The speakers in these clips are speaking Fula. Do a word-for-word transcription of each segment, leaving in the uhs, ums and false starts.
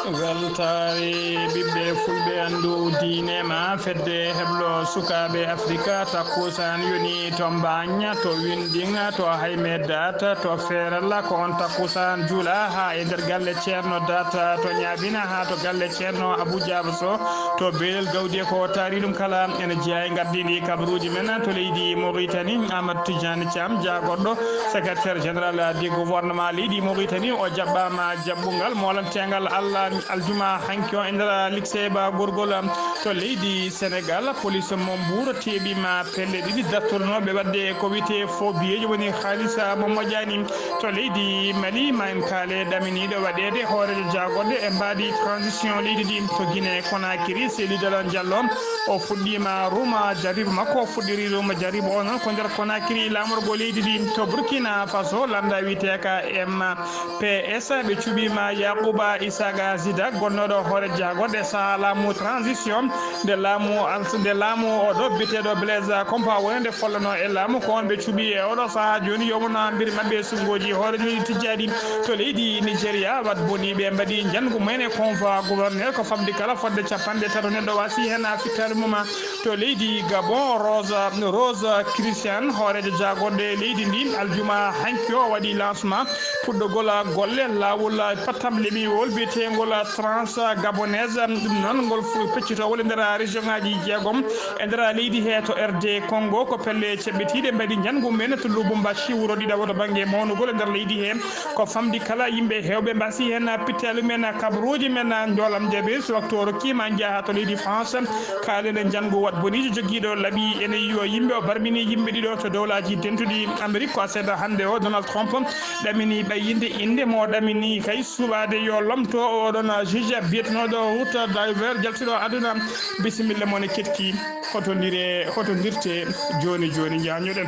Weltaare ɓiɓɓe fulɓe, anndu diine ma fedde heblo sukaaɓe Afrika. Takkusaan yoni to Mbaañ, to Windiŋ, to Hayme Daat, to Feeral. Ko on takkusaan juula haa e nder galle Ceerno Daat to Ñaabina, haa to galle Ceerno Abuu Jaaba Soh to Beelel Gawdi. Ko taari ɗum kala ene jeyaa e ngardiiɗi kabaruuji men to leydi Moritani. Amadou Tidiane Thiam, jaagorɗo secrétaire général du gouvernement leydi Moritani, o jaɓɓaama jaɓɓungal moolanteengal Allah aljuma hanki o e nder lycée Ba Gorgol to leydi Sénégal. Police mo Mbour teeɓiima pelle ɗiɗi dartornooɓe waɗde ko wiyetee faux billetji, woni haalisa mo moƴƴaani. To leydi Mali, ma en kaale ɗaminiiɗo waɗeede hooreejo jaagorɗe e mbaadi transition leydi ndi to Guinée Conakry, Cellou Dalein Diallo. O fuɗɗiima ruuma jaribu makko, o fuɗɗiri ruuma jaribu o noon ko nder Conakry, laamorgo leydi ndi. To Burkina Faso, lannda wiyeteeka M P S, ɓe cuɓiima Yakuba Isaga Zida, gonnooɗo hoore jaagorɗe sahaa laamu transition, nde laamu al-, nde laamu oɗo biyeteeɗo Blaise Compaoré nde follanoo e laamu. Ko on ɓe cuɓi e oɗo sahaa jooni. Yomna mbiri maɓɓe e suɓngooji hooreejo leydi tijjaaɗi. To leydi Nigeria, wat boniiɓe mbaɗi njanngu mumen e convoi gouverneur, ko famɗi kala fodde capanɗe tato neɗɗo waasi heen a fittaali mum. To leydi Gabon, Rose, Rose Christian, hooreejo jaagorɗe leydi ndi, aljuma hanki o waɗi lancement puɗɗogol golle laawol pattam lemiwol biyeteengol Trans Gabonaise. Ɗum noon, ngol fu-, peccitoowol e nder région ŋaaji jeegom e nder leydi he to R D Congo. Ko pelle ceɓɓitiiɗe mbaɗi njanngu men to Lubumbashi, wuro ɗiɗaɓo to bannge mawnugol e nder leydi he. Ko famɗi kala yimɓe heewɓe mbasi heen pittaali men, kabaruuji men, njoolam jaɓi. So waktu o rokkiima, njaha to leydi France. Kaalen e njanngu wat boniijo jogiiɗo laabi ene yiyo yimɓe. O barmini yimɓe ɗiɗo to Dowlaaji Dentuɗi Amerik. Ko aset hannde o, Donald Trump ɗamini ɓayyinde innde mo ɗamini kay suɓaade yo lomto oɗon juge biyetenooɗo Ruth Daver, jaltuɗo aduna. Bisimilla mon e keɗki. Hotondire, hotondirte jooni jooni, njañoɗen.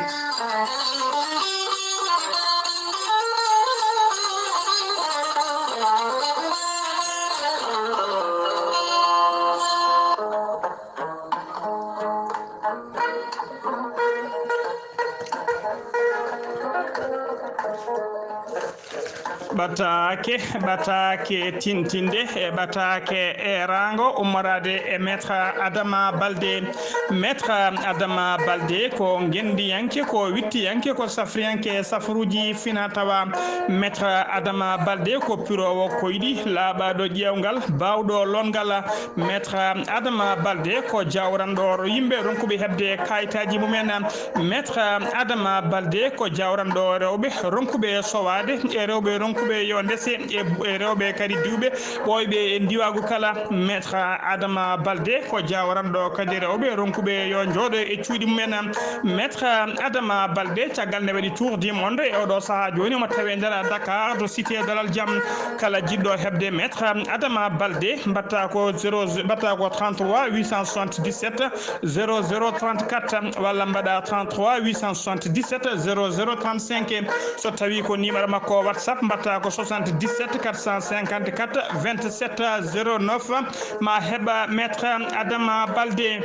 Ɓataake, ɓataake tintinde e ɓataake eeraango ummoraade e Maître Adama Baldé. Maître Adama Baldé ko ngenndiyanke, ko wittiyanke, ko safriyanke safruuji fina tawa. Maître Adama Baldé ko piroowo koyɗi, laaɓaaɗo ƴeewngal, baawɗo lonngal. Maître Adama Baldé ko jawranɗo yimɓe ronkuɓe heɓde kayitaaji mumen. Maître Adama Baldé ko jawranɗo rewɓe ronkuɓe sowaade, e rewɓe ronkuɓe yo ndese, e, e rewɓe kadi diwɓe ɓooyɓe e ndiwaagu kala. Maître Adama Baldé ko jawranɗo kadi rewɓe ronkuɓe yo njooɗo e cuuɗi mumen. Maître Adama Baldé, caggal nde waɗi tour du monde e oɗo sahaa jooni, omo tawe nder Dakar to cité Dalal Jam. Kala jiɗɗo heɓde Maître Adama Baldé, mbatta ko zéro, mbatta ko trente-trois huit cent soixante-dix-sept zéro zéro trente-quatre, walla mbaɗa trente-trois huit cent soixante-dix-sept zéro zéro trente-cinq. So tawi ko numéro makko WhatsApp, mbatta ko soixante-dix-sept quatre cent cinquante-quatre vingt-sept zéro neuf. Ma heɓa Maître Adama Baldé.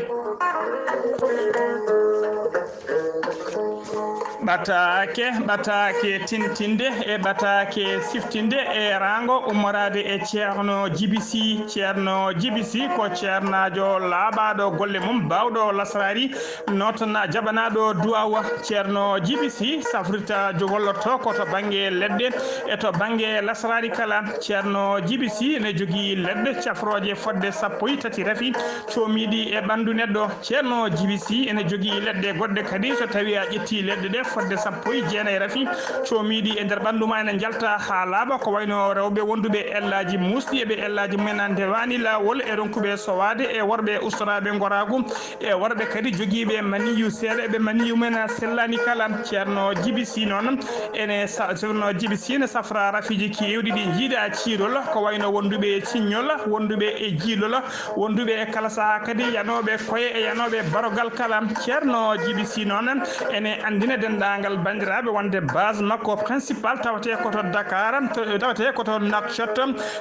Ɓataake, ɓataake tintinde e ɓataake siftinde e raango ummoraade e Ceerno Jibi Si. Ceerno Jibi Si ko ceernaajo laaɓaaɗo golle mum, baawɗo lasraari, nootana-, jaɓanaaɗo duwaawa. Ceerno Jibi Si safrita jo-, gollotoo ko to bannge leɗɗe e to bannge lasraari kala. Ceerno Jibi Si ene jogii leɗɗe cafrooje fodde sappo e tati rafi coomiiɗi e ɓanndu neɗɗo. Ceerno Jibi Si ene jogii leɗɗe goɗɗe kadi, so tawii a ƴettii leɗɗe ɗe fodde sappo e jeenayi rafi coomiiɗi e nder ɓanndu ma ene njalta haa laaɓa, ko wayno rewɓe wonduɓe ellaaji muusɗi e ɓe ellaaji mumen ndewaani laawol, e ronkuɓe sowaade, e worɓe ustoraaɓe ngoraagu, e worɓe kadi jogiiɓe maniyu seeɗa, e ɓe maniyu mumen sellaani kala. Ceerno Jibi Si noon ene sa-, Ceerno Jibi Si ene safra rafiiji keewɗi ɗi njiida ciirol, ko wayno wonduɓe e ciññol, wonduɓe e jiilol, wonduɓe e kala sahaa kadi yanooɓe koye e yanooɓe barogal kala. Ceerno Jibi Si noon ene anndina denndaangal Ngal banndiraaɓe wonde base makko principal tawetee ko to Dakar, to- tawetee ko to Nouakchott,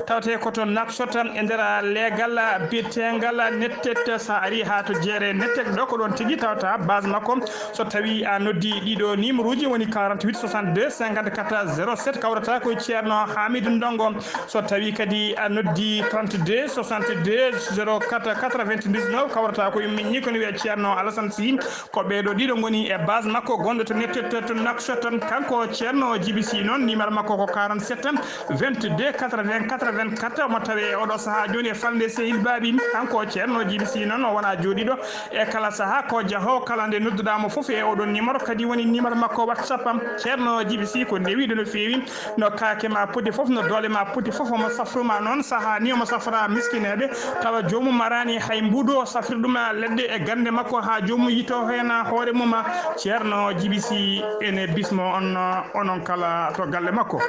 tawetee ko to Nouakchott e nder leegal biyeteegal Nettet. So a ari haa to jeere Nettet ɗo, ko ɗoon tigi tawata base makko. So tawi a noddi ɗiɗo numéro uji woni quarante-huit soixante-deux cinquante-quatre zéro sept, kawrata ko e Ceerno Hamidou Ndongo. So tawi kadi a noddi trente-deux soixante-deux zéro quatre quatre-vingt-dix-neuf, kawrata ko yumminni ko ne wiya Ceerno Alassane Sy. Ko ɓeeɗo ɗiɗo ngoni e base makko gonɗo to Nettet to Nouakchott. Kanko Ceerno Djiby Sy noon, numéro makko ko quarante-sept vingt-deux quatre-vingts quatre-vingt-quatre. Omo tawe e oɗo sahaa jooni e falnde Sehil Baabi. Kanko Ceerno Djiby Sy noon, o wona jooɗiiɗo e kala sahaa, ko jahoowo. Kala nde nodduɗaa mo fof e oɗon numéro, kadi woni numéro makko WhatsApp am. Ceerno Djiby Sy ko newiiɗo no feewi, no kaake ma poti fof, no doole ma poti fof, omo safruma noon sahaa ni omo safra miskineeɓe, tawa joomum maraani hay mbuudu, o safri ɗum leɗɗe e gannde makko haa joomum yito heen hoore mum. Ceerno Djiby Sy ene bismo on, onon kala to galle makko.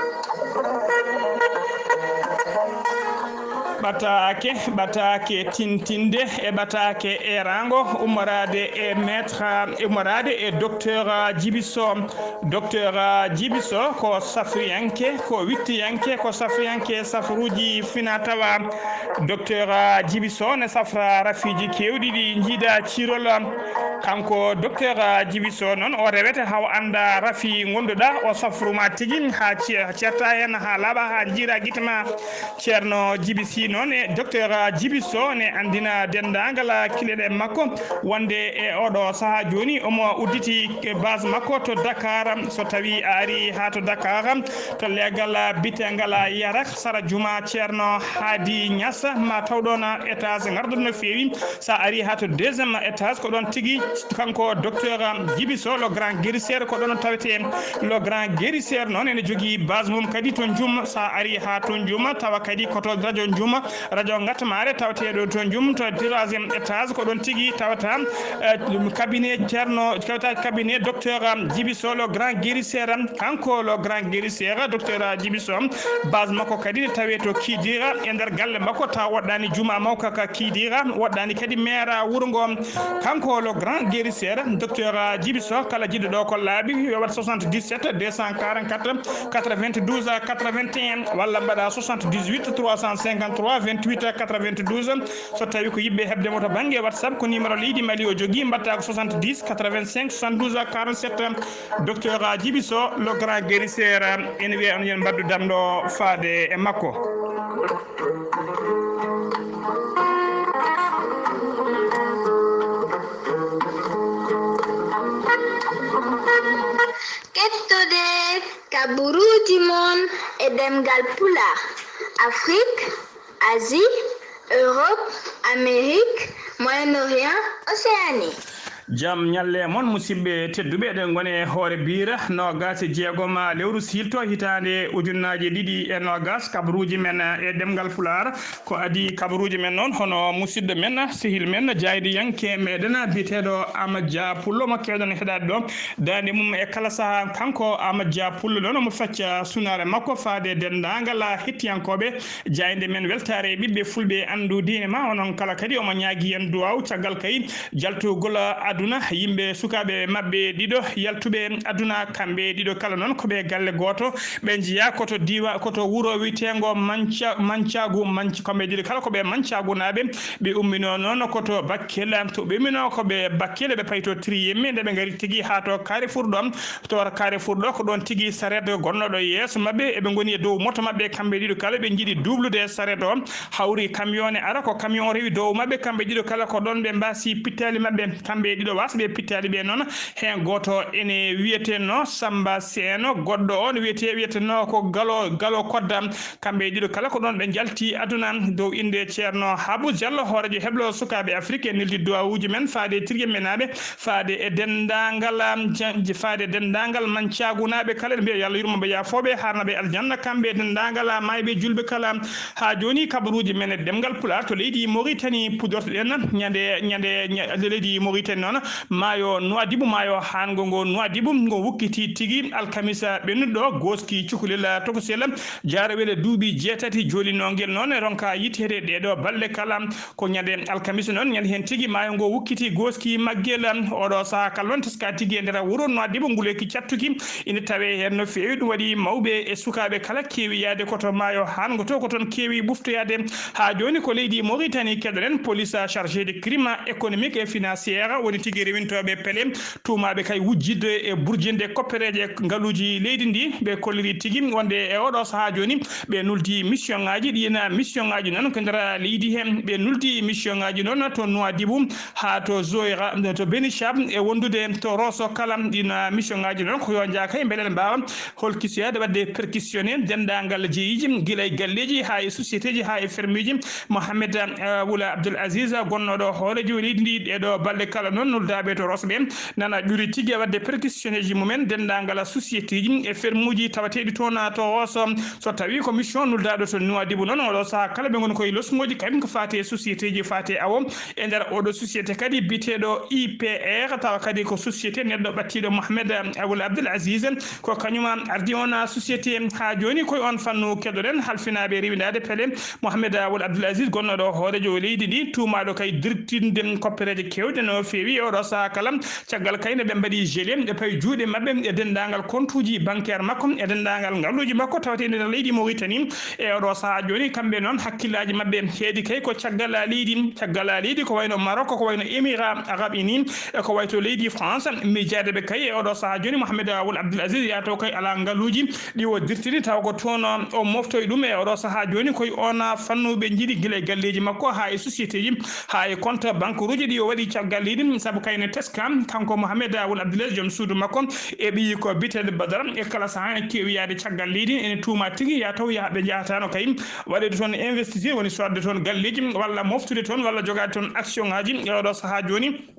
Ɓataake, ɓataake tintinde e ɓataake eeraango, ummoraade e maître, ummoraade e docteur Djiby Sow. Docteur Djiby Sow ko safriyanke, ko wittiyanke, ko safriyanke safruuji fina tawa. Docteur Djiby Sow ne safra rafiiji keewɗi ɗi njiida ciirol. Kanko docteur Djiby Sow noon, o rewete haa o annda rafi ngonduɗa, o safruma tigi haa ce- ceerta heen, haa laaɓa, haa njiira gite ma. Ceerno Djiby Sy noon e docteur Djiby Sow ne anndina denndaangal kikiiɗe makko wonde e oɗo sahaa jooni omo udditi base makko to Dakar. So tawi a ari haa to Dakar, to leegal bitengal Yarak sara juma Ceerno Hadi Niass, ma taw ɗoon étage ngarduɗo no feewi. Sa ari haa to deuxième étage, ko ɗoon tigi kanko docteur Djiby Sow, le grand guérisseur, ko ɗoon tawete. Le grand guérisseur noon ene jogii base mum kadi to Njum. Sa ari haa to Njum, tawa kadi ko to radio Njum, radio Ngatmaare tawateeɗo to Njum, to troisième étage, ko ɗoon tigi tawata, eh, ɗum cabinet Ceerno, tawata cabinet docteur Djiby Sow, le grand guérisseur. Kanko le grand guérisseur, docteur Djiby Sow, base makko kadi ne tawee to Kidira, e nder galle makko, tawa woɗɗaani juma mawka ka Kidira, woɗɗaani kadi maire wuro ngo. Kanko le grand guérisseur, docteur Djiby Sow, kala jiɗɗo ɗo ko laabi, yo waɗ soixante-dix-sept deux cent quarante-quatre quatre-vingt-douze quatre-vingt-un, walla mbaɗa soixante-dix-huit trois cent cinquante-trois vingt-huit quatre-vingt-douze. So tawi ko yiɗɓe heɓde mo to bannge WhatsApp, ko numéro leydi Mali o jogii, mbaɗta ko soixante-dix quatre-vingt-cinq soixante-douze quarante-sept. Docteur Djiby Sow, le grand guérisseur, ene wiya on yen mbaddu damɗo faade e makko. Kettode kaburuuji mon e ɗemngal Pulaar, Afrique, Asie, Europe, Amérique, Moyen-Orient, Océanie. Jam ñalle mon, musidɓe tedduɓe, eɗen ngoni e hoore biira noogaas e jeegom lewru siilto hitaande ujunnaaje ɗiɗi e noogaas, kabaruuji men e ɗemngal Pulaar. Ko adii kabaruuji men noon, hono musidɗo men, sehil men, jaaydiyanke meɗen biyeteeɗo Amadou Dia Pullo, mo keewɗen heɗaade ɗo. Daande mum e kala sahaa, kanko Amadou Dia Pullo noon, omo fecca sunaare makko faade denndaangal hettiyankooɓe jaaynde men weltaare e ɓiɓɓe fulɓe anndu diine ma. Onon kala kadi omo ñaagi en duwaaw caggal kay jaltugol aduna, yimɓe sukaaɓe maɓɓe ɗiɗo yaltuɓe aduna, kamɓe ɗiɗo kala noon ko ɓe galle gooto, ɓe njeyaa ko to diiwa, ko to wuro wiyeteengo Manca-, Mancaagu, Manc-, kamɓe ɗiɗo kala ko ɓe Mancaagunaaɓe, ɓe umminoo noon ko to Bakkel, to ɓe umminoo ko ɓe Bakkel, ɓe payi to Triyemme, nde ɓe ngari tigi haa to Carrefour ɗo, to Carrefour ɗo, ko ɗoon tigi sareet gonnooɗo yeeso maɓɓe, eɓe ngoni e dow moto maɓɓe, kamɓe ɗiɗo kala ɓe njiɗi duublude sareet o, hawri camion ne ara, ko camion o rewi dow maɓɓe, kamɓe ɗiɗo kala ko ɗoon ɓe mbaasi pittaali maɓɓe, kamɓe ɗiɗo waasa ɓe pittaali ɓe noon, heen gooto ene wiyeteno Samba Seeno, goɗɗo on wiyete, wiyetenoo ko Galo, Galo Kodda, kamɓe ɗiɗo kala ko ɗoon ɓe njalti aduna dow innde Ceerno Habu Jallo, hooreejo heɓlo sukaaɓe Afrik, en neldi duwaawuuji men faade e Triyemmenaaɓe, faade e denndaangal, am, jan-, faade e denndaangal Mancaagunaaɓe kala, en mbiya yo Allah yurmo ɓe, yaafoo ɓe, haarna ɓe aljanna, kamɓe e denndaangal maayɓe juulɓe kala. Haa jooni kabaruuji men e ɗemngal Pulaar to leydi Moritani pudortoɗen ñande, ñande, ña-, leydi Moritani noon. Maayo Nuwadibu, maayo haango ngo Nuwadibu, ngo wukkiti tigi alkamisa ɓennuɗo, gooski cukalel tokosel, jaarawel duuɓi jeetati. Joolinoo ngel noon e ronka yiteede ɗee ɗoo balɗe kala. Ko ñande alkamisa noon, ñande heen tigi, maayo ngo wukkiti gooski maggel. Oɗo sahaa kala noon, teska tigi e nder wuro Nuwadibu, nguleeki cattuki ina tawee heen no feewi. Ɗum waɗi mawɓe e sukaaɓe kala keewi yahde ko to maayo haango to, ko toon keewi ɓuftoyaade. Haa jooni ko leydi Mauritanie keɗoɗen, police chargé de crime économique et financière woni tigi rewintooɓe pele, tuumaaɓe kay wujjidde e burjinde koppereeje ngaluuji leydi ndi. Ɓe kolliri tigi wonde e oɗo sahaa jooni ɓe nuldi mission ŋaaji. Ɗiin mission ŋaaji noon ko nder leydi heen. Ɓe nuldi mission ŋaaji noon to Nuwadibu haa to Zoira, to Benichab e wondude to Rosso kala. Ɗiin mission ŋaaji noon ko yo njaaka e mbele mbaawa holkisoyaade, waɗde perquisitionné denndaangal jeyiiji, gila e galleeji haa e sociétéji haa e fermeeji. Mohamed, eh, Wula Abdul Aziz, gonnooɗo hooreejo leydi ndi ɗee ɗoo balɗe kala noon, nuldaaɓe to Rosso ɓe nana ƴuri tigi e waɗde perquisitionnéji mumen denndaangal sociétéji e fermuuji tawateeɗi toon to Rosso. So tawii ko mission nuldaaɗo to Nuwadibu noon, oɗo sahaa kala ɓe ngoni koye losngooji kañum ko faati e sociétéji, faati e awo. E nder oɗo société kadi biyeteeɗo I P R, tawa kadi ko société neɗɗo ɓattiiɗo Mohamed, eh, Wula Abdul Aziz, ko kañum ardi oon société. Haa jooni koye oon fannu keɗoɗen halfinaaɓe rewindaade pele Mohamed Wul Abdul Aziz, gonnooɗo hooreejo leydi ndi, tuumaaɗo kay dirtinde koppereeje keewɗe no feewi e oɗo sahaa kala. Caggal kay nde ɓe mbaɗi gelé, ɓe pawi juuɗe maɓɓe e denndaangal kontuuji bancaire makko, e denndaangal ngaluuji makko tawatee nder leydi Mauritanie. E oɗo sahaa jooni, kamɓe noon hakkillaaji maɓɓe heedi kay ko caggal leydi, caggal leydi ko wayno Maroc, ko wayno Émirats Arabes Unis, e ko wayto leydi France. Miijaade ɓe kay e oɗo sahaa jooni, Mohamed Wul Abdul Aziz yaato kay alaa ngaluuji ɗi o dirtini, taw ko toon o moftoyi ɗum. E oɗo sahaa jooni, koye oon fannu ɓe njiɗi gila e galleeji makko haa e sociétéji, haa e compte banqueruuji ɗi o waɗi caggal leydi, sabu kay ne teska kanko Mohamed Wul Abdul Aziz, joom suudu makko, e ɓiyi ko biyeteeɗo Badara, e kala sahaa en keewi yahde caggal leydi, ene tuuma tigi ya taw yaha ɓe njahataano kay waɗeede toon investiture, woni sodde toon galleeji walla moftude toon walla jogaade toon action ŋaaji. E oɗo sahaa jooni,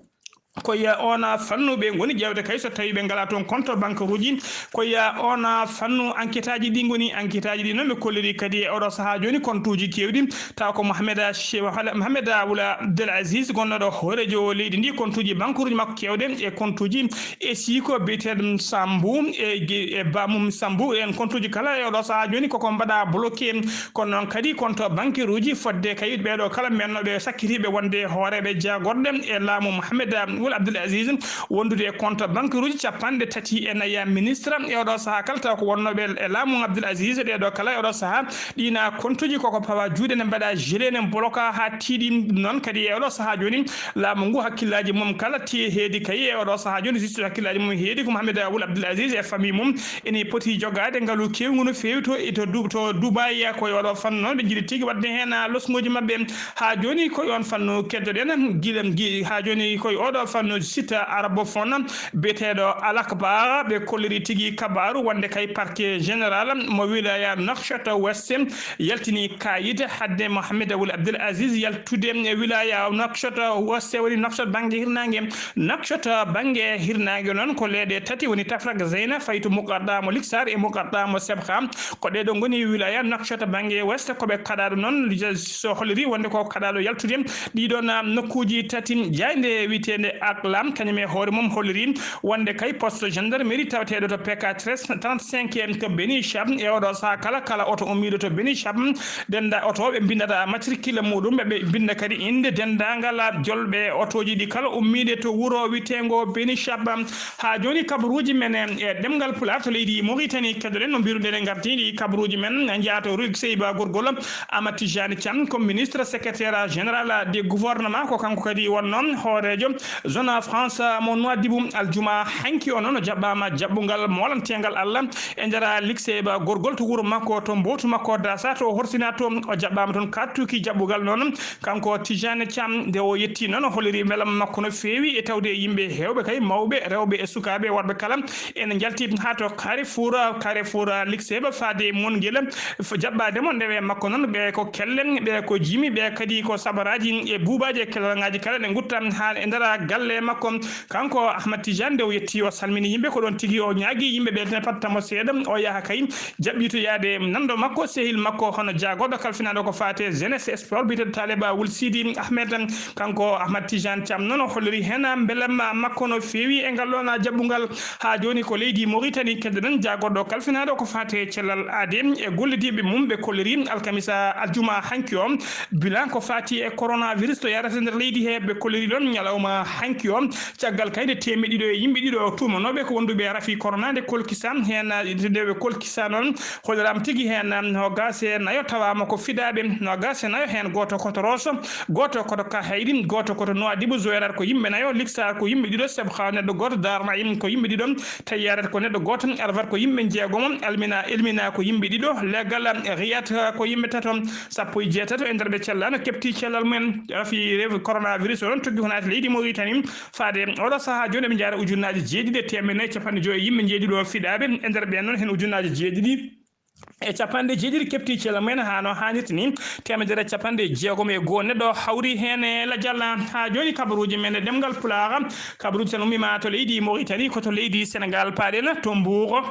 ko ya oon fannu ɓe ngoni ƴeewde kay so tawii ɓe ngalaa toon compte banqueruuji. Ko ya oon fannu enquêteaaji ɗi ngoni, enquêteaaji ɗi noon ɓe kolliri kadi e oɗo sahaa jooni compteuuji keewɗi, tawa ko Mohamed Che-, Mohamed Wul Abdel Aziz, gonnooɗo hooreejo leydi ndi, compteuuji banqueruuji makko keewɗe e compteuuji e sii ko biyeteeɗo Sambu e ge-, e Bamum Sambu, en compteuuji kala e oɗo sahaa jooni koko mbaɗa bloqué. Kono noon kadi compte banqueruuji fodde kayit ɓeeɗo kala mennooɓe sakkitiiɓe wonde hooreeɓe jaagorɗe e laamu Mohamed Wul Abdel Aziz, wondude e compte banqueruuji capanɗe tati e nayi ministre e oɗo sahaa kala taw ko wonnooɓe e laamu Abdel Aziz, ɗeeɗo kala e oɗo sahaa ɗiina compteuuji koko pawa juuɗe ne mbaɗa gelé ne bloqué haa tiiɗi. Noon kadi e oɗo sahaa jooni laamu ngu hakkillaaji mum kala ti heedi kay e oɗo sahaa jooni, justice hakkillaaji mum heedi ko Mohamed Wul Abdel Aziz e famille mum ene poti jogaade ngalu keewngu no feewi to, to Du-, to Dubai. Ko e oɗo fannu noon ɓe njiɗi tigi waɗde heen losngooji maɓɓe. Haa jooni ko e oon fannu keddoɗen gila gi-, haa jooni ko e oɗo fannu site arabophone biyeteeɗo Al Akhbar ɓe kolliri tigi kabaaru wonde kay parquet général mo wilaya Nouakchott Ouest yaltini kaayit hadde Mohamed Wul Abdel Aziz yaltude e wilaya Nouakchott Ouest, woni Nouakchott bannge hirnaange. Nouakchott bannge hirnaange noon ko leeɗe tati woni Tafrak Zeyna, fayi to Mukarɗa mo Liksar e Mukarɗa mo Sebha. Ko ɗee ɗoo ngoni wilaya Nouakchott bannge Ouest, ko ɓe kaɗaaɗo noon, so holliri wonde ko kaɗaaɗo yaltude ɗii ɗoon nokkuuji tati. Jaaynde wiyeteende Aklam, kañum e hoore mum holliri wonde kay poste gendarmerie tawateeɗo to P K trente-cinq to Benichab, e oɗo sahaa kala, kala oto ummiiɗo to Benichab, dennda oto ɓe mbinndata matricule muɗum, ɓe mbinda kadi innde denndaangal jolɓe otooji ɗi kala ummiiɗe to wuro wiyeteengo Benichab. Haa jooni kabaruuji men e ɗemngal Pulaar to leydi Mauritanie, keddoɗen no mbiruɗen e ngardiiɗi kabaruuji men, njaha to Rue Seyba Gorgol, Amat Tijani Thiam ko ministre secrétaire général du gouvernement, ko kanko kadi wonnoo hooreejo zone France mo Nouadhibou. Aljuma hanki o noon o jaɓɓaama jaɓɓungal moolanteengal Allah e nder Likseyba Gorgol to wuro makko, to mbowtu makko Dasa, to o horsinaa to. O jaɓɓaama toon kaɗtuki jaɓɓungal noon. Kanko Tijani Thiam, nde o yetti noon, o holliri welam makko no feewi e tawde yimɓe heewɓe kay, mawɓe, rewɓe e sukaaɓe, worɓe kala, ene njalti haa to Carrefour, Carrefour Likseyba faade e mon ngel. F-, jaɓɓaade mo ndewe makko noon, ɓe ko kelle, ɓe ko jimi, ɓe kadi ko sabaraaji e buubaaji e kellalngaaji kala ɗe ngutta haa e nder Alle makko, kanko Ahmad Tidiane, nde o yetti, o salmini yimɓe ko ɗon tigi, o ñaagi yimɓe ɓe ne patta mo seeɗa, o yaha kay jaɓɓito yaade nanɗo makko, sehil makko, hono jaagorɗo kalfinaaɗo ko faate jeunesse e sport, biyeteeɗo Taleba Wul Sidi Ahmed. Kanko Ahmad Tidiane Thiam noon o holliri heen mbelamma makko no feewi e ngal ɗoon jaɓɓungal. Haa jooni ko leydi Mauritanie keddoɗen, jaagorɗo kalfinaaɗo ko faate cellal aade e gollodiiɓe mum, ɓe kolliri alkamisa aljuma hanki o bilan ko faati e coronavirus to yarata nder leydi he, ɓe kolliri ɗon ñalawma hanki o. Caggal kayde teemeɗe ɗiɗo e yimɓe ɗiɗo tuumanooɓe ko wonduɓe rafi corona nde kolkisa heen, nde ɓe kolkisa noon, holliraama tigi heen noogaas e nayo tawaama ko fidaaɓe, noogaas e nayo heen gooto ko to Rosso, gooto ko to Kahayɗi, gooto ko to Nouadhibou, Zouérate ko yimɓe nayo, Lixar ko yimɓe ɗiɗo, Sebkha neɗɗo gooto, Darou Naim ko yimɓe ɗiɗo, Tayarat ko neɗɗo gooto, Arfat ko yimɓe njeegomo, Almina, Elmina ko yimɓe ɗiɗo, Legal, Riyad ko yimɓe tato, sappo e jeetato e nder ɓe cellaano keɓti cellal mumen. Rafi rew coronavirus o noon tuggi ko naati leydi Mauritanie. Faade oɗo sahaa jooni, ɓe njaara ujunnaaji jeeɗiɗi e teemeɗɗe nayi e capanɗe joyi e yimɓe njeeɗiɗo fiɗaaɓe. E nder ɓeen noon, heen ujunnaaji jeeɗiɗi e capanɗe jeeɗiɗi keɓti cellal mumen haa no haanirta ni. Teemedere e capanɗe jeegom e goo neɗɗo hawri heen e lajal. Haa jooni kabaruuji men e ɗemngal Pulaar, kabaruuji tan ummiima to leydi Mauritanie, ko to leydi Senegal paaɗen, to Mbuur.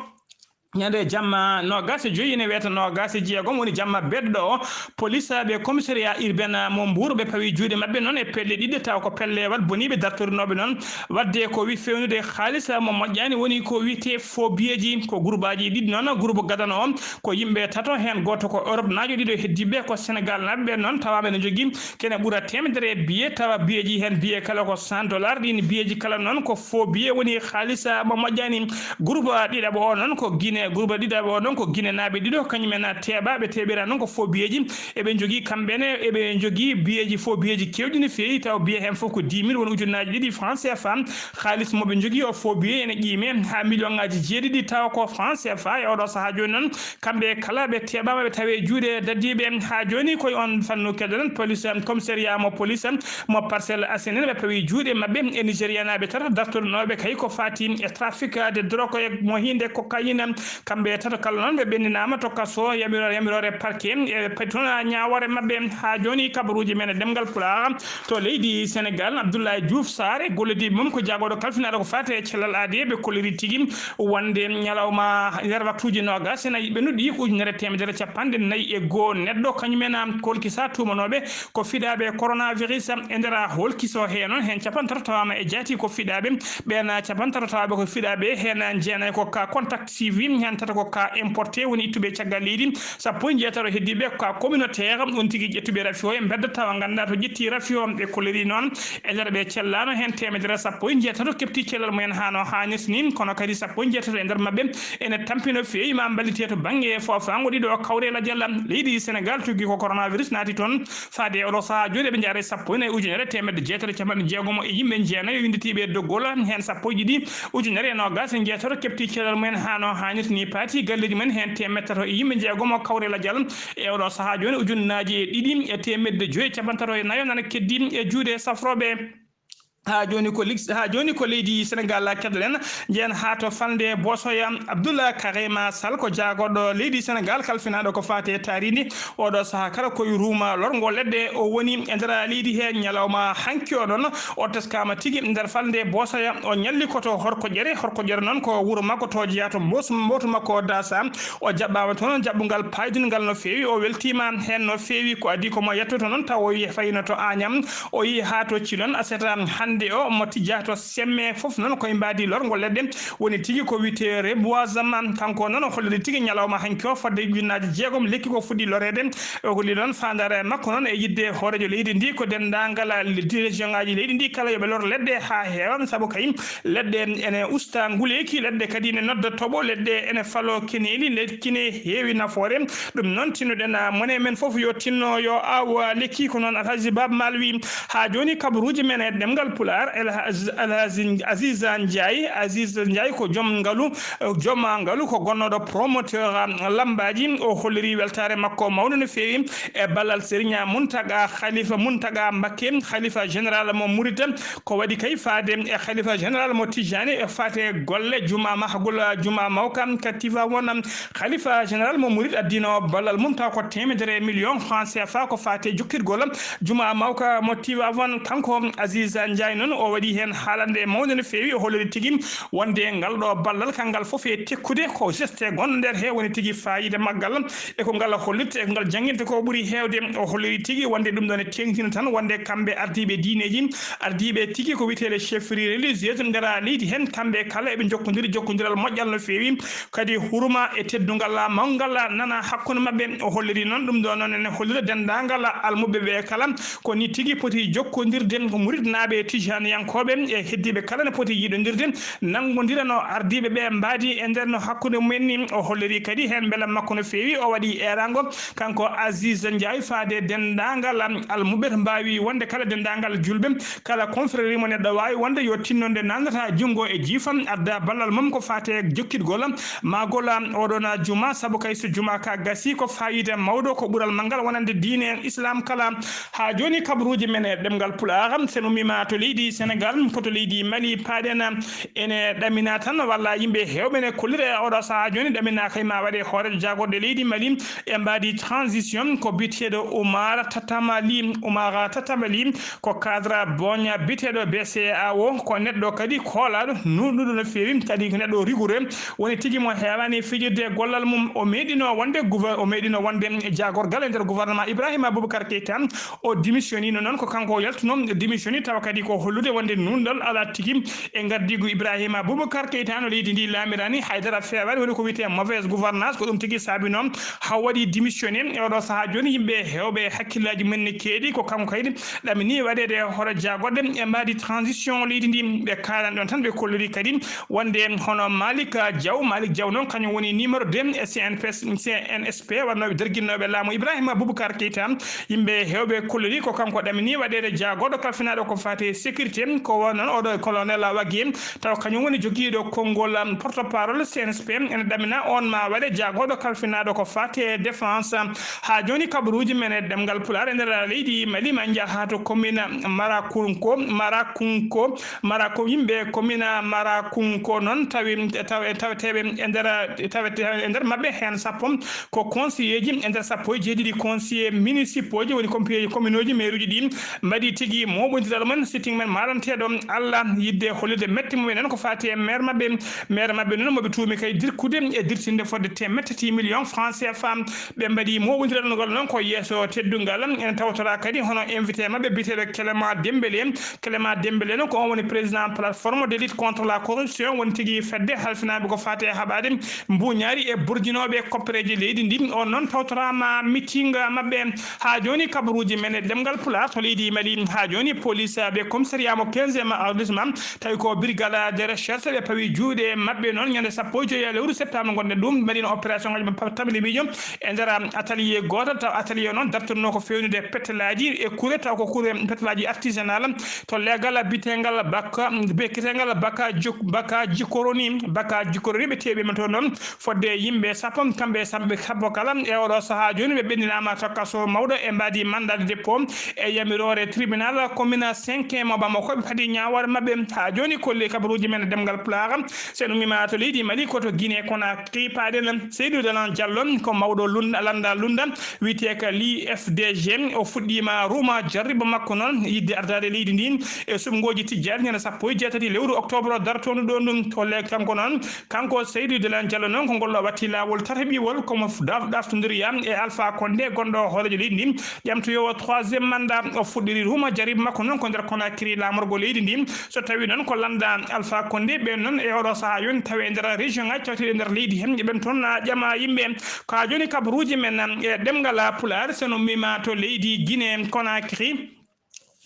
Ñande jamma noogaas e joyi ene wiyata noogaas e jeegom woni jamma beɗɗo o, polisaaɓe commissariat urbain mo Mbuur ɓe pawi juuɗe maɓɓe noon e pelle ɗiɗi, taw ko pelle wat boniiɓe dartorinooɓe noon. Waɗde ko wi fewnude haalis mo moƴƴaani woni ko wiyetee faux billeji, ko gurbaaji ɗiɗi noon, groupe gadano o ko yimɓe tato, heen gooto ko Europe naajo, ɗiɗo heddiiɓe ko Senegal naaɓe. Ɓeen noon tawaama ene njogii kene ɓura teemedere billet, tawa billeji heen billet kala ko cent dollars, ɗiin billeji kala noon ko faux billet woni haalis mo moƴƴaani. Groupe ɗiɗaɓo o noon ko Guinée, groupe ɗiɗaɓo o noon ko Guinée naaɓe ɗiɗo, kañum en teeɓaaɓe teeɓira noon ko faux billeji. Eɓe njogii kamɓe ne, eɓe njogii billeji, faux billeji keewɗi no feewi, taw billet heen fof ko dix mille, woni ujunnaaji ɗiɗi franc C F A. Haalis mo ɓe njogii o faux billet ene qiime haa million ŋaaji jeeɗiɗi, taw ko franc C F A. E oɗo sahaa jooni noon, kamɓe kala ɓe teeɓaama, ɓe tawi e juuɗe dadiiɓe. Haa jooni koye on fannu keddoɗen, police, commissariat mo police mo Parcelles Assainies, ɓe pawi juuɗe maɓɓe e Nigérianaaɓe tato dartorinooɓe kay ko faati e trafic de drogue e mo hinde cocaïne. Kamɓe tato kala noon ɓe ɓenndinaama to kaso, yamiroore, yamiroore parquet, e pati toon ñaawoore maɓɓe. Haa jooni kabaruuji men e ɗemngal Pulaar to leydi Senegal, Abdoulaye Diouf Sarr e gollodiiɓe mum ko jaagorɗo kalfinaaɗo ko faati e cellal aadi, ɓe kolliri tigi wonde ñalawma nder waktuuji noogaas e nayi ɓennuɗi, ujunere teemedere capanɗe nayi e goo neɗɗo, kañum en kolkisa tuumanooɓe ko fiɗaaɓe coronavirus. E nder holkiso he noon, heen capanɗe tato tawaama e jaati ko fiɗaaɓe, ɓeen capanɗe tato tawaaɓe ko fiɗaaɓe, heen jeenayi ko ka contact suivi, heen tato ko ka importé, woni ittuɓe caggal leydi, sappo e jeetato heddiiɓe ko ka communautaire, on tigi ƴettuɓe rafi o e mbedda tawa ngannduɗaa to ƴetti rafi o. Ɓe kolliri noon e nder ɓe cellaano heen teemedere sappo e jeetato keɓti cellal mumen haa no haanirta ni, kono kadi sappo e jeetato e nder maɓɓe ene tampi no feewi ma mballite to bannge foofaango ɗiɗo kawre lajal leydi Senegal, tuggi ko coronavirus naati toon. Faade e oɗo sahaa jooni, eɓe njaara e sappo e nayi ujunere teemedde jeetati e capanɗe jeegom e yimɓe jeenayo winnditiiɓe e doggol, heen sappo e ɗiɗi ujunere e noogaas e jeetati keɓti cellal mumen haa no haanirta ni, paati galleeji mumen heen teemedde tato e yimɓe jeegom kawre lajal. E oɗo sahaa jooni, ujunnaaji e ɗiɗi e teemedde joyi e capanɗe tato e nayo nana keddi e juuɗe safrooɓe. Haa jooni ko lig-, haa jooni ko leydi Senegal keddoɗen, njehen haa to falnde Boosoya. Abdoulaye Karema Sall ko jaagorɗo leydi Senegal kalfinaaɗo ko faati e taariindi. Oɗo sahaa kala ko e ruuma lorgo leɗɗe o woni e nder leydi he. Ñalawma hanki o noon, o teskaama tigi nder falnde Boosoya. O ñalli ko to Horkoƴere. Horkoƴere noon ko wuro makko, to jeyaa to mbos-, mbootu makko o daasa. O jaɓɓaama toon jaɓɓungal paydungal no feewi. O weltiima heen no feewi. Ko adii ko mo yettoto noon, taw o yi-, fayno to Añam. O yehi haa to Cilon Aseta hannde o, mo tijjaa to Semme, fof noon koye mbaadi lorgo leɗɗe. Woni tigi ko wiyetee reboisement. Kanko noon o holliri tigi ñalawma hanki o fodde ujunnaaji jeegom lekki ko fuɗɗi loreede. O holli noon faandaare makko noon e yiɗde hooreejo leydi ndi ko denndaangal région ngaaji leydi ndi kala yo ɓe lor leɗɗe haa heewa, sabu kay leɗɗe ene usta nguleeki, leɗɗe kadi ene nodda toɓo, leɗɗe ene falo keneeli, lekki ne heewi nafoore. Ɗum noon, tinnoɗen, ah, mone men fof yo tinno, yo aaw, ah, lekki, ko noon Alhaji Baaba Maal wi. Haa jooni, kabaruuji men e ɗemngal Pulaar, El Haj-, Alhaji Aziz Ndiaye. Aziz Ndiaye ko joom ngalu, eh, joom ngalu, ko gonnooɗo promoteur, ah, lammbaaji. O holliri weltaare makko mawnde no feewi e ballal Serigne Mountaga, Khalifa Mountaga Mbacké, Khalifa général mo Mouride. Ko waɗi kay faade e Khalifa général mo Tijani e faate golle Juma Mahgol, Juma Mawka ka Tivaouane. Khalifa général mo Mouride addino ballal mum taw ko teemedere million francs C F A ko faate jokkirgol Juma Mawka mo Tivaouane. Kanko Aziz Ndiaye Ay noon, o waɗi heen haalande mawnde no feewi, o holliri tigi wonde ngal ɗo ballal, kangal fof e tekkude ko geste gonɗo nder he woni tigi faayiida maggal, e ko ngal hollirta, e ko ngal janngirta ko ɓuri heewde. O holliri tigi wonde ɗum ɗo ne teeŋtina tan wonde kamɓe ardiiɓe diineeji, ardiiɓe tigi ko wiyetee les chefferies religieuses nder leydi heen, kamɓe kala eɓe njokkondiri jokkondiral moƴƴal no feewi, kadi hurma e teddungal mawngal nana hakkunde maɓɓe. O holliri noon ɗum ɗo noon ene hollira denndaangal almuɓɓe ɓe kala ko ni tigi poti jokkondirde ko muritnaaɓe e tijaniyankooɓe e heddiiɓe kala ne poti yiɗondirde, nanngondira no ardiiɓe ɓe mbaadi e nder no hakkunde mumen ni. O holliri kadi heen mbelam makko no feewi, o waɗi eeraango kanko Aziz Ndiaye faade denndaangal almuɓɓe to mbaawi wonde kala denndaangal julɓe, kala confrérie mo neɗɗo waawi wonde yo tinnonde nannata junngo e jiifa, adda ballal mum ko faate jokkitgol maagol oɗon juma, sabu kay so juma ka gasi ko faayiida mawɗo, ko ɓural manngal wonande diine Islam kala. Haa jooni kabaruuji men e ɗemngal Pulaar, so en ummiima to leydi Senegal, ko to leydi Mali paaɗen, ene ɗamina tan walla yimɓe heewɓe ne kollira e oɗo sahaa jooni ɗamina kay ma waɗe hooreejo jaagorɗe leydi Mali e mbaadi transition ko biyeteeɗo Umar Tatamali, Umar Tatamali ko cadre boña biyeteeɗo B C A O, ko neɗɗo kadi koolaaɗo, nuunɗuɗo no feewi, kadi ko neɗɗo rigoureux, woni tigi mo heewaani fijirde e gollal mum. O meeɗino wonde gouver-, o meeɗino wonde jaagorgal e nder gouvernement Ibrahima Boubacar Keita. O démissionnino noon, ko kanko o yaltuno démissionni, tawa kadi ko hollude wonde nuunɗal alaa tigi e ngardiigu Ibrahima Boubacar Keita no leydi ndi laamirani, haydara feewaani, woni ko wiyetee mauvaise gouvernance, ko ɗum tigi saabinoo haa waɗi démissionné. E oɗo sahaa jooni, yimɓe heewɓe hakkillaaji mum ne keedi, ko kanko kadi ɗamini waɗeede hoore jaagorɗe e mbaadi transition leydi ndi. Ɓe kaalan ɗon tan, ɓe kolliri kadi wonde hono Malick Diaw, Malick Diaw noon kañum woni numéro deux e C N P S, C N S P, waɗnooɓe darginnooɓe laamu Ibrahima Boubacar Keita. Yimɓe heewɓe kolliri ko kanko ɗamini waɗeede jaagorɗo kalfinaaɗo ko faati e sécurité, ko wonno oɗo colonel Wagué, tawa kañum woni jogiiɗo konngol, um, porte-parole C N S P, ene ɗamina on ma waɗe jaagorɗo kalfinaaɗo ko faati e défense. Haa jooni kabaruuji men e ɗemngal Pulaar e nder leydi Mali ma njaha to commune Marakunko, Marakunko, Mara ko yimɓe commune Marakunko noon tawi, taw-, taweteeɓe e nder, taweteeɓe e nder maɓɓe heen sappo ko conseiller ji, e nder sappo e jeeɗiɗi conseiller municipaux ji, woni compi-, commune uji, maire uji ɗi mbaɗi tigi moɓondiral mum, sitting men maɗanteeɗo Allah yidde hollirde mette mum en ko faati e maire maɓɓe. Maire maɓɓe noon moɓe tuumi kay dirkude e dirtinde fodde teemedde tati million franc C F A. Ɓe mbaɗi moɓondiral ngol noon ko yeeso teddungal. Ene tawtora kadi hono invité maɓɓe biyeteeɗo Clément Dembélé. Clément Dembélé noon ko on woni président plateforme de lutte contre la corruption, woni tigi fedde halfinaaɓe ko faati e haɓaade mbuuñaari e burjinooɓe koppereeji leydi ndi. On noon tawtoraama meeting maɓɓe. Haa jooni kabaruuji men e ɗemngal Pulaar to leydi Mali. Haa jooni police ɓe commissariat mo quinzième arrondissement, tawi ko brigade de recherche ɓe pawi juuɗe maɓɓe noon ñande sappo e joyi lewru septembre ngonɗen ɗum, mbaɗino opération ngaji maɓɓe tamli miijo e nder atelier gooto, taw atelier o noon dartinno ko fewnude pettelaaji e kure, taw ko kure pettelaaji artisanal to leegal bitengal Baka, biteegal Baka Juk-, Baka Jikoroni, Baka Jikoroni ɓe tewi ɓe toon noon fodde yimɓe sappo, kamɓe sappo, ɓe sappo kala e oɗo sahaa jooni ɓe ɓenndinaama to kaso mawɗo e mbaadi mandat de dépôt e yamiroore tribunal commune cinq mo Bamako. Ɓe padi ñaawoore maɓɓe. Haa jooni kolli kabaruuji men e ɗemngal Pulaar. So en ummiima to leydi Mali, ko to Guinée Conakry paaɗen. Seydou Dalan Diallo ko mawɗo lunda, lannda lunda, wiyetee ko l'I F D G. O fuɗɗiima ruuma jarribo makko noon yidde ardaade leydi ndi e suɓngooji tijjaaɗi ñande sappo e jeetati lewru octobre dartoondu ɗo ndun. To le-, kanko noon, kanko Seydou Dalan Diallo noon, ko ngol o watti laawol tataɓiwol, komo f-, daf-, ɗaftondiriya e Alpha Condé, gonɗo hooreejo leydi ndi, ƴamtoyoowo troisième mandat. O fuɗɗiri ruuma jarribo makko noon ko nder Conakry, laamorgo leydi ndi. So tawi noon ko lannda Alpha Condé, ɓen noon e oɗo sahaa yoni tawi e nder région ngaji cawteɗi e nder leydi heen, ɓen toon na ƴama yimɓe. Ko haa jooni kabaruuji men e ɗemngal Pulaar, so en ummiima to leydi Guinée Conakry,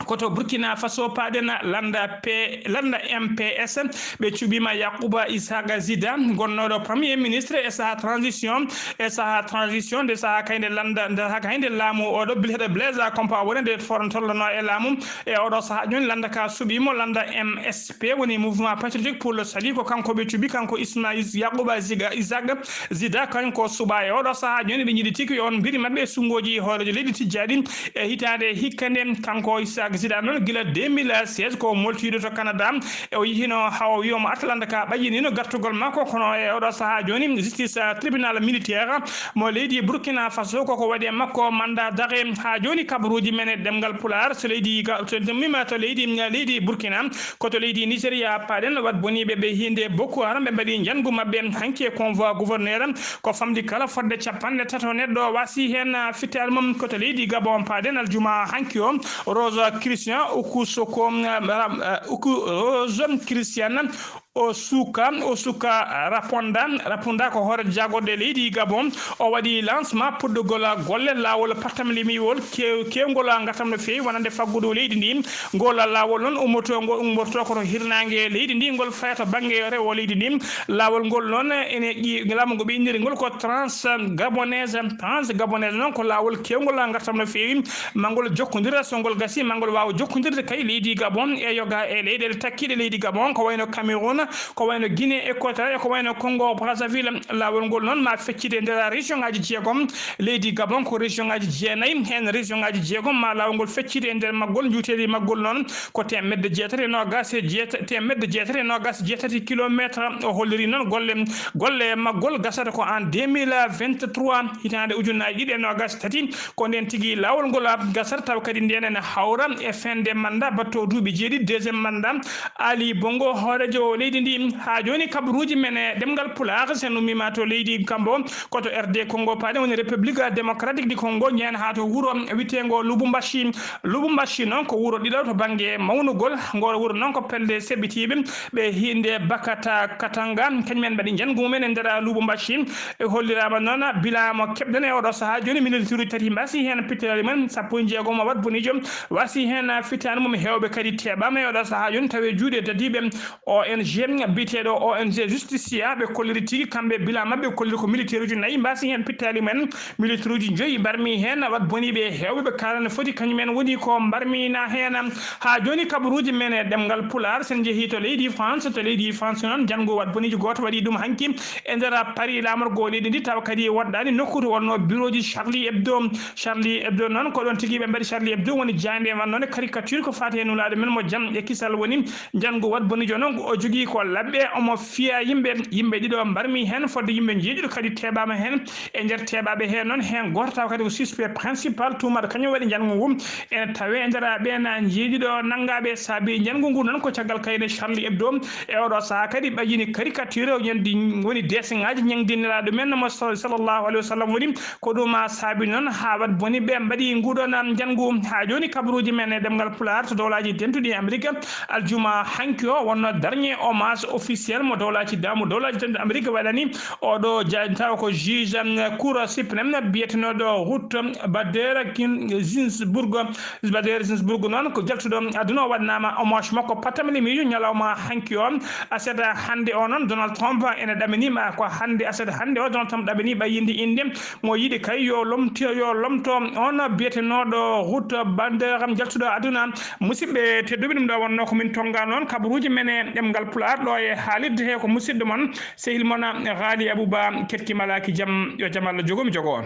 ko to Burkina Faso paaɗen, lannda P-, lannda M P S, ɓe cuɓiima Yakuba Isaac Zida, gonnooɗo premier ministre e sahaa transition, e sahaa transition, nde sahaa kay nde lannda, nde sahaa kay nde laamu oɗo bileteeɗo Blaise Compaoré nde foron tollono e laamu. E oɗo sahaa jooni lannda ka suɓiimo, lannda M S P woni Mouvement Patriotique pour le Salut, ko kanko ɓe cuɓi, kanko Ismaïl Yakuba Ziga, Isaac Zida, kanko suɓa e oɗo sahaa jooni. Ɓe njiɗi tigi on mbiri maɓɓe e suɓngooji hooreejo leydi tijjaaɗi e hitaande hikka nde, kanko Isaac Gisiɗa noon gila deux mille seize ko moltiiɗo to Canada. E o yehino haa o wiyomo Atlanta ka ɓayyinino gartugol makko, kono e oɗo sahaa jooni justice, ah, tribunal militaire mo leydi Burkina Faso koko waɗi e makko mandat d'arrêt. Haa jooni kabaruuji men e ɗemngal Pulaar, so leydi ga-, so mima to leydi, leydi Burkina, ko to leydi Nigeria paɗen, wat boniiɓe ɓe hinde Boko Haram ɓe mbaɗi njanngu maɓɓe hanki e convoi gouverneur ko famɗi kala fodde capanɗe tato neɗɗo wasi heen, ah, fittaali mum ko to leydi Gabon paɗen aljuma hanki o. Rose Christian Okusoko, ah, Ram-, ah, Oku-, Rose Christian Osuka, Osuka Raponda, Raponda ko hoore jagorɗe leydi Gabon. O waɗi lancement puɗɗugol golle laawol pattamlimiwol kew-, kewngol ngartam no feewi wonande faggudu leydi ndi. Ngol laawol noon ummoto, ngol ummorto ko to hirnaange leydi ndi, ngol faya to bannge rewo leydi ndi. Laawol ngol noon ene ƴi-, laamu ngu ɓe inniri ngol ko Trans Gabonaise. Trans Gabonaise noon ko laawol kewngol ngartam no feewi, ma ngol jokkondira so ngol gasi, ma ngol waawa jokkondirde kay leydi Gabon e yoga e leyɗeele takkiiɗe leydi Gabon, ko wayno Cameroun, ko wayno Guinée Équatoriale, ko wayno Congo Brazzaville. Laawol ngol noon ma feccide e nder région ngaji jeegom leydi Gabon, ko région ngaji jeenayi, heen région ngaji jeegom ma laawol ngol feccide e nder maggol. Njuuteeli maggol noon ko teemedde jeetati e noogaas e jeetati, teemedde jeetati e noogaas e jeetati kilometre. O holliri noon golle, golle maggol gasata ko en deux mille vingt-trois, hitaande ujunnaaji ɗiɗi e noogaas e tati. Ko ndeen tigi laawol ngol gasata, taw kadi ndeen ene hawra e fende mandat batto duuɓi jeeɗiɗi, deuxième mandat Ali Bongo, hooreejo leydi ndi. Haa jooni kabaruuji men e ɗemngal Pulaar, sen ummima to leydi Kambo, ko to R D Congo paɗen woni République Démocratique du Congo, njehen haa to wuro wiyeteengo Lubumbashi. Lubumbashi noon ko wuro ɗiɗo to bannge mawnugol. Ngol wuro noon ko pelle seɓɓitiiɓe ɓe hinde Bakata Katanga, kañum en mbaɗi njanngu mumen e nder Lubumbashi. E holliraama noon bilan mo keɓɗen e oɗo sahaa jooni, minitiruuji tati mbasi heen pittali men, sappo e jeegom wat boniijo wasi heen fittaani mum, heewɓe kadi teeɓaama e oɗo sahaa jooni tawi e juuɗe dadiiɓe O N G biyeteeɗo O N G Justicia. Ɓe kolliri tigi kamɓe bilan maɓɓe kolliri ko militeeruuji nayi mbasi heen pittaali men, militeeruuji joyi mbarmi heen wat boniiɓe heewɓe ɓe kaalana foti kañum en woni ko mbarmina heen. Haa jooni kabaruuji men e ɗemngal Pulaar, sen njehii to leydi France, to leydi France noon, janngo wat boniijo gooto waɗi ɗum hanki e nder Paris, laamorgo leydi ndi, tawa kadi woɗɗaani nokku to wonno birooji Charlie Hebdo. Charlie Hebdo noon, ko ɗoon tigi ɓe mbaɗi Charlie Hebdo, woni jaaynde wannoo caricature ko faati e nulaaɗo men mo jam e kisal woni. Njanngu wat boniijo noon, o jogii ko labbe, omo fiya yimɓe, yimɓe ɗiɗo mbarmi heen, fodde yimɓe njeeɗiɗo kadi teeɓaama heen. E nder teeɓaaɓe heen noon, heen gooto tawa kadi ko suspect principal, tuumaaɗo kañum waɗi njanngu ngu. Ene tawee e nder ɓeen njeeɗiɗo nanngaaɓe saabi njanngu ngu noon ko caggal kayre Charlie Hebdo. E oɗo sahaa kadi ɓayyini caricature o ñandi woni deeseŋaaji ñaŋdiniraaɗo men mo sal-, sallallahu alayhi wa sallam woni ko ɗum a saabi noon haa wat boni ɓe mbaɗi nguɗon njanngu. Haa jooni kabaruuji men e ɗemngal Pulaar to dowlaaji dentuɗi Amerik, aljuma hanki o wonno dernier hommage officiel mo dowlaaji damu dowlaaji dentuɗi Amerik waɗani oɗo ja-, tawa ko juge, um, Cour suprême biyetenooɗo Ruth Bader Kin-, Ginsburg. Bader Ginsburg noon ko jaltuɗo aduna o waɗnaama hommage makko patamli miijo ñalawma hanki o. Aset hannde o noon Donald Trump ene ɗaminima ko hannde aset hannde o Donald Trump ɗamini ɓayyinde innde mo yiɗi kay yo lomti-, yo lomto on biyetenooɗo Ruth Bader jaltuɗo aduna. Musidɓe tedduɓe, ɗum ɗo wonno ko min tonga noon kabaruuji men e ɗemngal Pulaar ɗo e haalirde he ko musidɗo mon sehil mon Ghali Abouba Ketki Malaki Jam, yo jam Allah jogomi jogo on.